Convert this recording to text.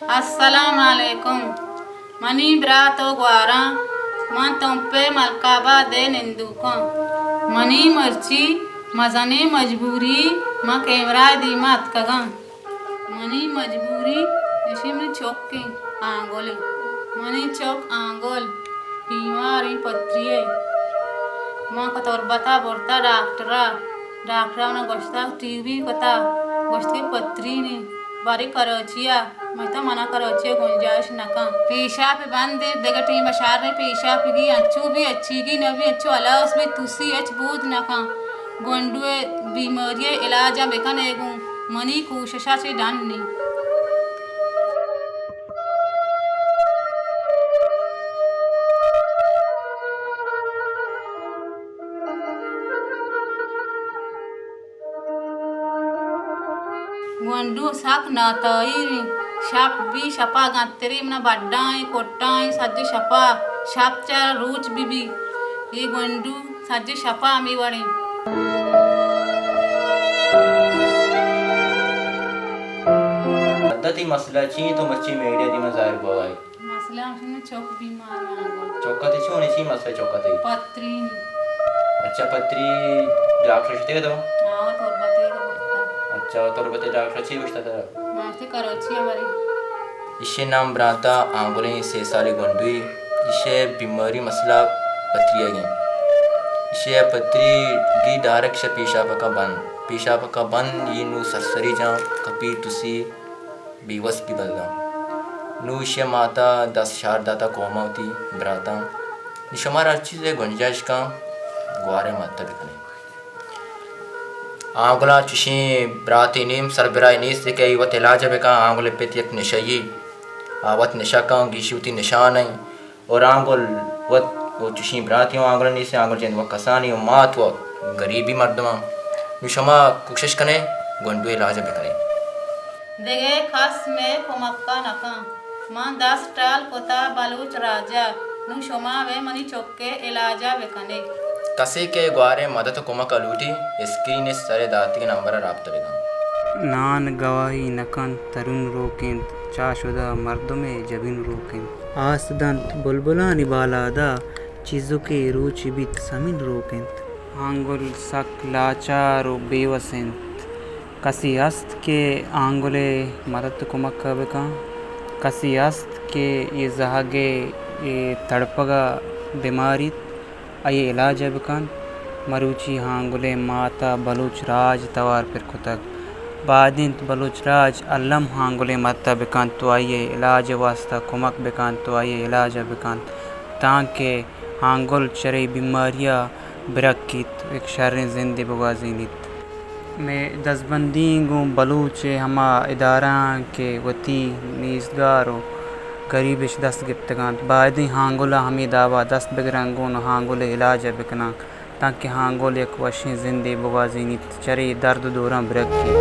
السلام علیکم۔ منی برات ءُ گواراں، من تمپ ءِ ملک آباد ءِ نندوکاں۔ منی مرچی مزنیں مجبوری، من کیمرہ ءِ دیما اتکگاں۔ منی مجبوری ایشی منی چک ایں آنگل ایں۔ منی چک آنگل بیمار ایں پتری ءَ۔ من تربت ءَ برتا ڈاکٹر ءَ۔ ڈاکٹر ءَ من ءَ گوشتا ٹی بی کتا، گوشت کہ پتری نی، بارے کراچی ءَ، من تا منا کراچی ءَ گنجائش نہ کن۔ پیشاپ بند ایں، دگہ ٹیم ءَ شر ایں، پیشاپگی انچو بی اچیگی نہ بی، انچو ہلاس بی، تسی ہچ بود نہ کن۔ گونڈو ءِ بیماری ءِ علاج ءَ بکن ئے گوں، منی کوشش ءَ چہ ڈن نی۔ گونڈو سک ناتائر ایں۔ شپ بی، شپا گنتری منا بڈائیں، کٹائیں، سجے شپا، شپ چہ روچ بی بی۔ اے گونڈو سجے شپا ہمے وڑیں۔ حدا تئی مسئلہ چی ایں؟ تو مرچی میڈیا دیما ظاہر بوگ ءَ ئے۔ مسئلہ ہمیش ایں، چک بیمار ایں آنگل۔ چک ءَ تئی چون ایں؟ چی مسئلہ چک ءَ تئی؟ پتری۔ اچھا، پتری ڈاکٹر شتے تو؟ ہاں، تربت ءَ برتا۔ اچھا، تربت ءِ ڈاکٹر چی گوشتا ترا؟ ماشتے کراچی ءَ برے۔ ایشی نام براتا آنگلیں، سے سالی گونڈوی۔ ایشی بیماری مسئلہ پتری ایں۔ ایشی پتری گی ڈائریکٹ شہ پیشاپکا بند۔ پیشاپکا بند، اے نوں سرسری جاں، کپی تسی۔ بیوس بی بلداں۔ نوں ایشی ءِ مات ءَ دست شہار داتگ کوما وتی براتاں۔ نوں شمارا ہر چیزے گنجائش کن، گوارے مدد بکنے۔ آنگل ءَ چشیں براتے نیم سربراہے نیست کہ آئی وت علاج بکن۔ آنگل ءِ پت یک نشئی، آ وت نشہ کن، گیشی وتی نشان ایں۔ اور آنگل وت و چشیں براتی ہوں آنگل نیست، آنگل جند و کسانی و مات و غریبی مردماں۔ نوں شما کوشش کنے گونڈو علاج بکنے۔ دگہ کس مئے کمک ءَ نہ کن۔ من دست ٹال کتا بلوچ راج ءَ۔ نوں شما وے منی چک ءِ علاج ءَ بکنے۔ کسے کہ گواریں مدد و کمک ءَ لوٹی، اسکرین ءِ سر ءَ داتگیں نمبر ءَ رابطہ بکن۔ نان گواہی نہ کنت، ترون روک انت، چاشدا مردم ءِ جبین روک انت۔ آس دنت بلبلانی بالاد ءَ، چیزکے روچے بیت سمین روک انت۔ آنگل سک لاچار و بیوس انت۔ کسے است کہ آنگل ءِ مدد کمک ءَ بکن؟ کسے است کہ اے زہگ ءِ اے تڑپگ ءَ بماریت؟ آئی ءِ علاج ءَ بکنت۔ مروچی آنگل ءِ مات ءَ بلوچ راج توار پر کتگ۔ باید انت بلوچ راج الم آنگل ءِ مدت ءَ بکنت و آئی ءِ علاج ءِ واستہ کمک بکنت و آئی ءِ علاج ءَ بکنت، تانکہ آنگل چرے بیماری ءَ برکیت، یک شریں زندے بگوازینیت۔ مئے دزبندی گوں بلوچ ءِ ہما ادارہاں کہ وتی نیزگار و گریبش دست گپتگ انت، بایدیں آنگل ءَ ہمے داب ءَ دست بگرنت گوں و آنگل ءِ علاج ءَ بکننت، تانکہ آنگل یک وشیں زندے بگوازینیت، چرے درد و دوراں برکیت۔